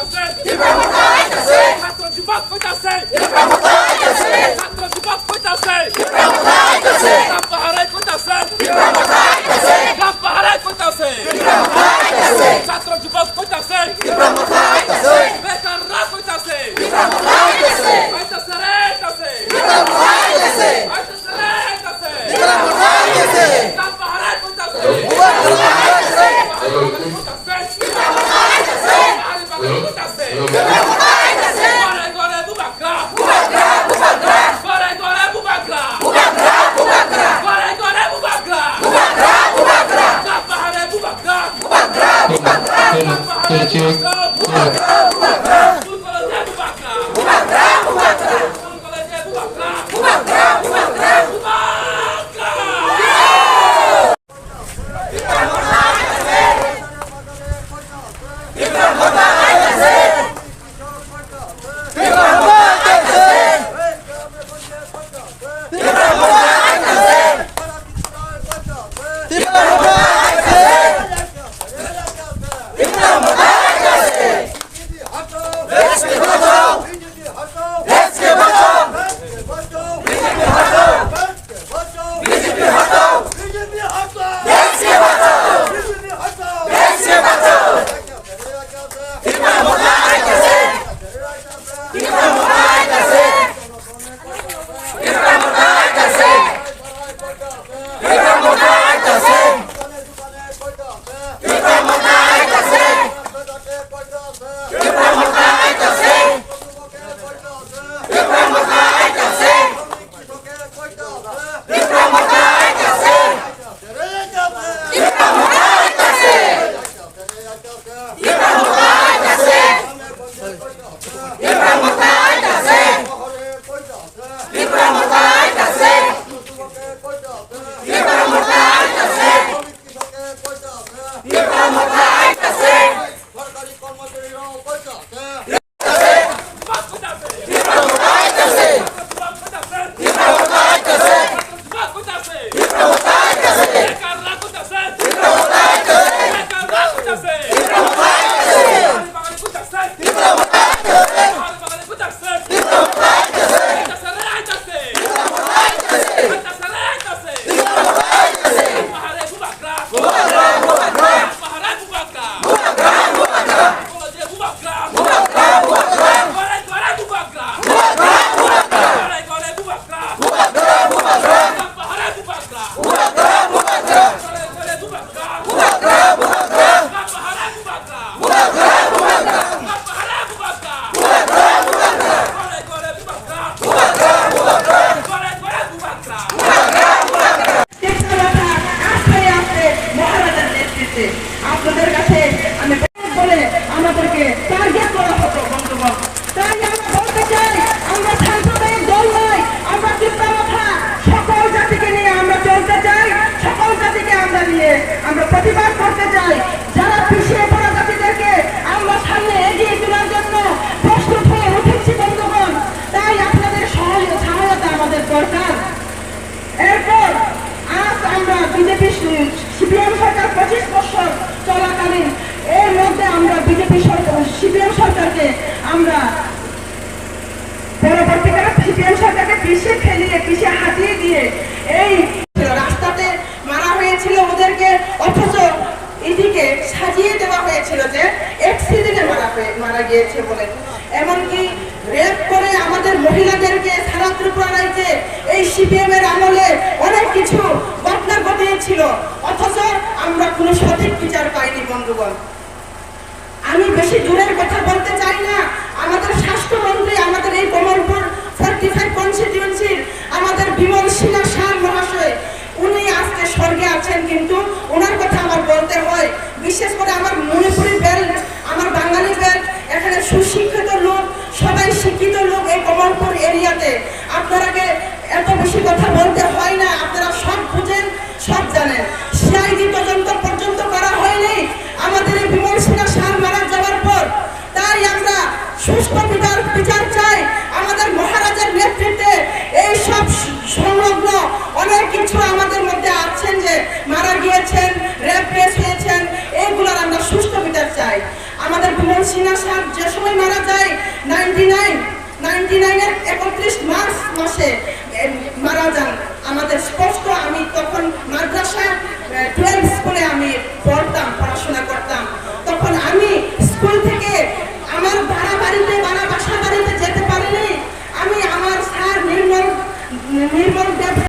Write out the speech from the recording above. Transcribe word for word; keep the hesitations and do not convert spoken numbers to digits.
Tipra Motha aitase! Chhatro jubok koitase! Tipra Motha aitase! Chhatro jubok koitase! Tipra Motha aitase! Gap baharai koitase! Tipra Motha aitase! Gap baharai koitase! Tipra Motha aitase! Chhatro jubok koitase! Tipra Motha aitase! Bekar ra koitase! Tipra Motha aitase! Aitase re aitase! Tipra Motha aitase! Aitase re aitase! Tipra Motha aitase! Gap baharai koitase! Bubagra koitase! Bubagra koitase! আস্তে আস্তে মহারাজার নেতৃত্বে আপনাদের কাছে আমি বলে আমাদেরকে টার্গেট করা হতো, বন্ধুগণ। তাই আমরা বলতে চাই, আমরা সাম্প্রদায়িক দল নয়, আমরা তিপ্রা মথা, সকল জাতিকে নিয়ে আমরা চলতে চাই, সকল জাতিকে আমরা নিয়ে আমরা প্রতিবাদ করতে চাই। যারা পিছিয়ে পড়া জাতিদেরকে আমরা সামনে এগিয়ে তোলার জন্য প্রস্তুত হয়ে উঠেছি, বন্ধুগণ, তাই আপনাদের সহায়-, সহায়তা আমাদের দরকার। এরপর আজ আমরা বিজেপি সু-, সিপিএম সরকার পঁচিশ বছর চলাকালীন এর মধ্যে আমরা বিজেপি সরকার, সিপিএম সরকারকে আমরা পরবর্তীকালে সিপিএম সরকারকে পিছে ফেলিয়ে, পিছে হাতিয়ে দিয়ে এই রাস্তাতে মারা হয়েছিল ওদেরকে, অথচ এদিকে সাজিয়ে দেওয়া হয়েছিল যে অ্যাক্সিডেন্টে মারা হয়ে, মারা গিয়েছে বলে। এমনকি রেপ করে আমাদের মহিলাদেরকে সারা ত্রিপুরা রাজ্যে এই সিপিএম এর আমলে অনেক কিছু ঘটনা ঘটিয়েছিল, অথচ আমরা কোনো সঠিক বিচার পাইনি, বন্ধুগণ। আমি বেশি দূরের কথা বলতে চাই না। আমাদের স্বাস্থ্যমন্ত্রী আমাদের এই কমলপুর ফর্টি ফাইভ কনস্টিটিউয়েন্সির আমাদের বিমল সিনহা সার মহাশয়, উনি আজকে স্বর্গে আছেন, কিন্তু ওনার কথা আমার বলতে হয়। বিশেষ করে আমার মণিপুরি বেল্ট, আমার বাঙালি বেল্ট, এখানে সুশিক্ষিত লোক, সবাই শিক্ষিত লোক এই কমলপুর এরিয়াতে। আপনারাকে এত বেশি কথা বলতে হয় না, আপনারা সব বুঝেন, সব জানেন। সিআইডি তদন্ত পর্যন্ত করা হয়নি আমাদের এই বিমল সিনহা সার মারা যাওয়ার পর। তাই আমরা সুষ্ঠু বিচার, বিচার চাই। আমাদের মহারাজার নেতৃত্বে এই সব সংলগ্ন অনেক কিছু আমাদের মধ্যে আছেন যে মারা গিয়েছেন, রেপ কেস হয়েছেন, এইগুলোর আমরা সুষ্ঠু বিচার চাই। আমাদের বিমল সিনহা স্যার যে সময় মারা যায়, নাইনটি নাইন নাইনটি নাইনের একত্রিশ মার্চ মাসে, এ, মারা যান। আমাদের স্পষ্ট, আমি তখন মাদ্রাসা, এ, টুয়েলভ স্কুলে আমি পড়তাম, পড়াশোনা করতাম। তখন আমি স্কুল থেকে